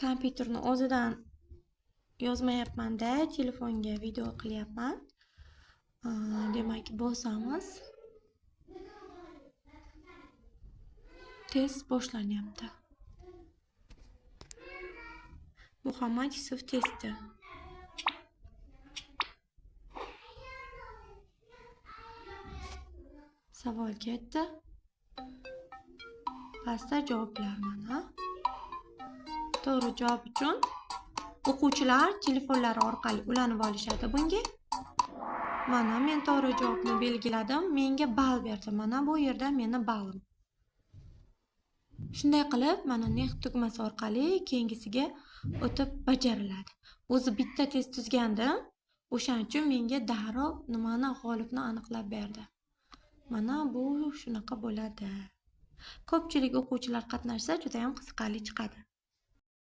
Kompyuterni o'zidan yozmayapman-da, telefonga video qilyapman. Demak, bosamiz. Test boshlanyapti. Muhammad Yusuf testi. Savol ketdi. Pastda javoblar mana. To'g'ri javob uchun o'quvchilar telefonlari orqali ulanib olishadi bunga. Mana men to'g'ri javobni belgiladim, menga ball berdi. Mana bu yerda meni ballim. Shunday qilib, mana next tugmasi orqali keyingisiga o'tib bajariladi. O'zi bitta test tuzgandim, o'shaning uchun menga darrov nimani g'olibni aniqlab berdi. Mana bu shunaqa bo'ladi. Ko'pchilik o'quvchilar qatnashsa juda ham qiziqarli chiqadi.